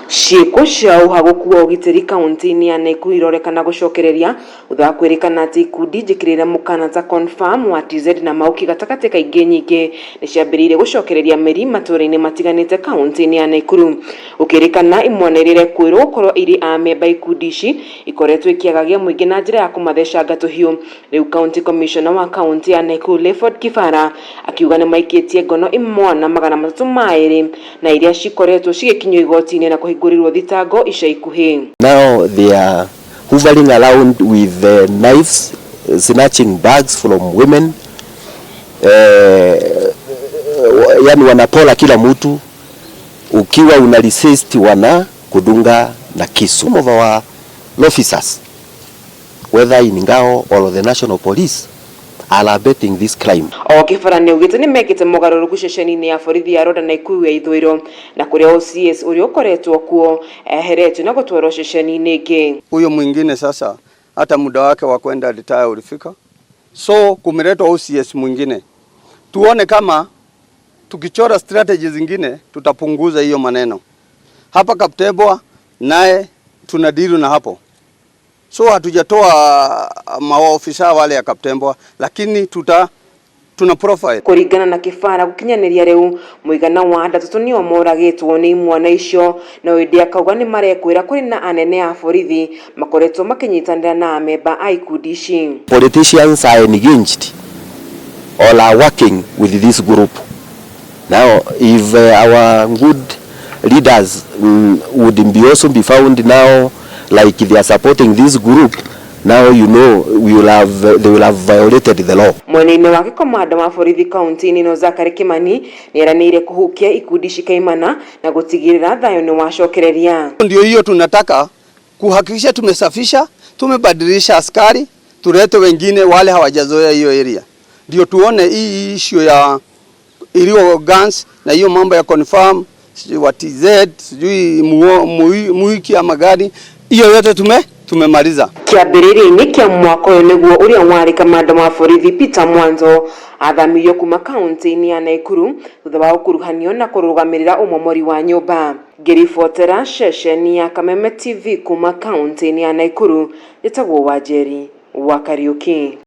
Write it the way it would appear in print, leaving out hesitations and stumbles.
Ciĩko cia ũhagũku wa ũgitĩri kaunti-inĩ ya Nakuru irorekana gũcokereria thutha wa kwĩrĩkana atĩ ikundi njĩkĩrĩre mũkana ta Confirm wa TZ na Mauki gatagatĩ ka ingĩ nyingĩ nĩciambĩrĩirie gũcokereria mĩri matũũra-inĩ matiganĩte kaunti-inĩ ya Nakuru. Gũkĩrĩkana imwana iria irekwĩrwo gũkorwo irĩ amemba ikundi ici ikoretwo ikĩagagia mũingĩ na njĩra ya kũmathecanga tũhiũ. Rĩu County Commissioner wa kaunti ya Nakuru Leopold Kibara akiuga nĩmaikĩtie ngono imwana 302 na iria cikoretwo cigĩkinyio igoti-inĩ na kũhingũrĩrwo thitango ica ikuhĩ. Now they are hovering around with knives, snatching bags from women. Yani wanapola kila mtu, ukiwa una resist wana kudunga na kisu. Some of our officers, whether in Ngao or the national police, are abetting this crime. O Kibara nĩaugĩte nĩmekĩte mogarũrũku ceceni-inĩ ya borithi ya Rhonda Nakuru ya ithũĩro na kũrĩa OCS ũrĩa ũkoretwo kuo eheretio na gũtwarwo ceceni-inĩ ĩngĩ. Huyo mwingine sasa hata muda wake wa kwenda retire ulifika, so kumeletwa OCS mwingine, tuone kama tukichora strategy zingine tutapunguza hiyo maneno. Hapa Kaptembwa naye tuna deal na hapo, so hatujatoa maofisa wale ya Kaptembwa, lakini tuna profile. Kũringana na Kibara gũkinyanĩria rĩu mũigana wa andũ atatũ nĩo moragĩtwo nĩ imwana icio, no ĩndĩ akauga nĩmarekwĩra kũrĩ na anene a borithi makoretwo makĩnyitanĩra na amemba a ikundi ici. Politicians are engaged or are working with this group. Now, if our good leaders would be also be found now like they are supporting this group, now you know we will have, they will have violated the law. Mwena-inĩ wake komanda wa borithi kaunti-inĩ ĩno Zachary Kimani nĩeranĩire kũhukia ikundi ici kaimana na gũtigĩrĩra thayũ nĩ wacokereria. Ndio hiyo tunataka kuhakikisha tumesafisha, tumebadilisha askari, tulete wengine wale hawajazoea hiyo area, ndio tuone hii issue ya illegal guns na hiyo mambo ya confirm sijui wa TZ sijui muiki ama gani, hiyo yote tumemaliza. Kĩambĩrĩria-inĩ kĩa mwaka ũyũ nĩguo ũrĩa warĩ kamanda wa borithi Peter Mwanzo athamirio kuma kaunti-inĩ ya Nakuru thutha wa gũkuruhanio na kũrũgamĩrĩra ũmomori wa nyũmba. Ngĩribotera ceceni ya Kameme TV kuma kaunti-inĩ ya Nakuru, njĩtagwo Wanjeri wa Kariuki.